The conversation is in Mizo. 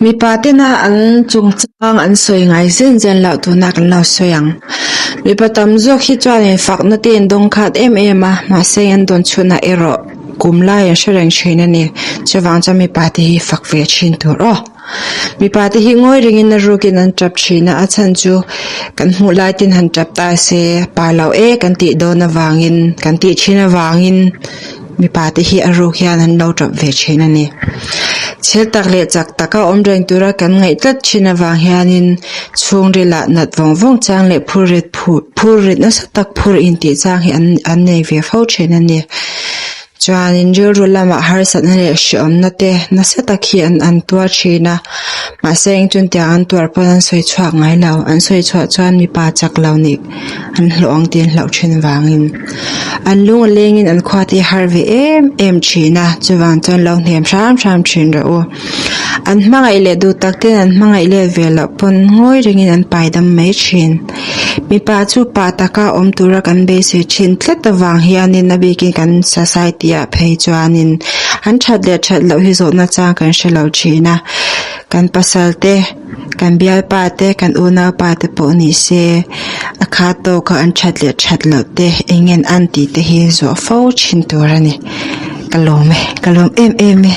Mipa tena an chungchang an sawi ngai zen zen loh tuna kan lo sawi ang. Mipa tam zawk hi chuanin fakna te an dawng khat em em a, mahse an dawn chhunah erawh kum lai an hre reng thin a ni. Chuvang chuan mipa te hi fak ve thin tur aw. Mipa te hi ngawi rengin a rukin an tap thin a, a chhan chu kan hmuh lai ten han tap ta se pa lo e kan tih dawn avangin kan tih thin avangin. Mipa te hi a ruk hian an lo tap ve thin a ni. Chhel tak leh chak taka awm reng tura kan ngaih tlat thin avang hianin chhungrilah nat vawng vawng chang leh phur rit phur rit nasa tak phur intih chang hi an an nei ve fo thin a ni. Chuanin rilru lamah harsatna leh hreawmna te nasa tak hi an an tuar thin a, mahse engchun tiang an tuar pawn an sawi chhuak ngai lo. An sawi chhuah chuan mipa chak lo nih an hlawh ang tih an hlauh thin vangin an lung a lengin an khua te har ve em em thin a chuvang chuan lo hnem hram hram thin rawh u an hmangaih leh duh tak ten an hmangaih let ve loh pawn ngawi rengin an pai dam mai thin mipa chu pa taka awm tura kan beisei thin tlat avang hianin a bikin kan society ah phei chuanin an that leh that loh hi zawhna chang kan hre lo thin a kan pasal te. Kan bialpa te kan unaupa te pawh ni se a kha tawk a an that leh that loh te eng nge an tih te hi zawh fo thin tur a ni ka lawm e ka lawm em em e.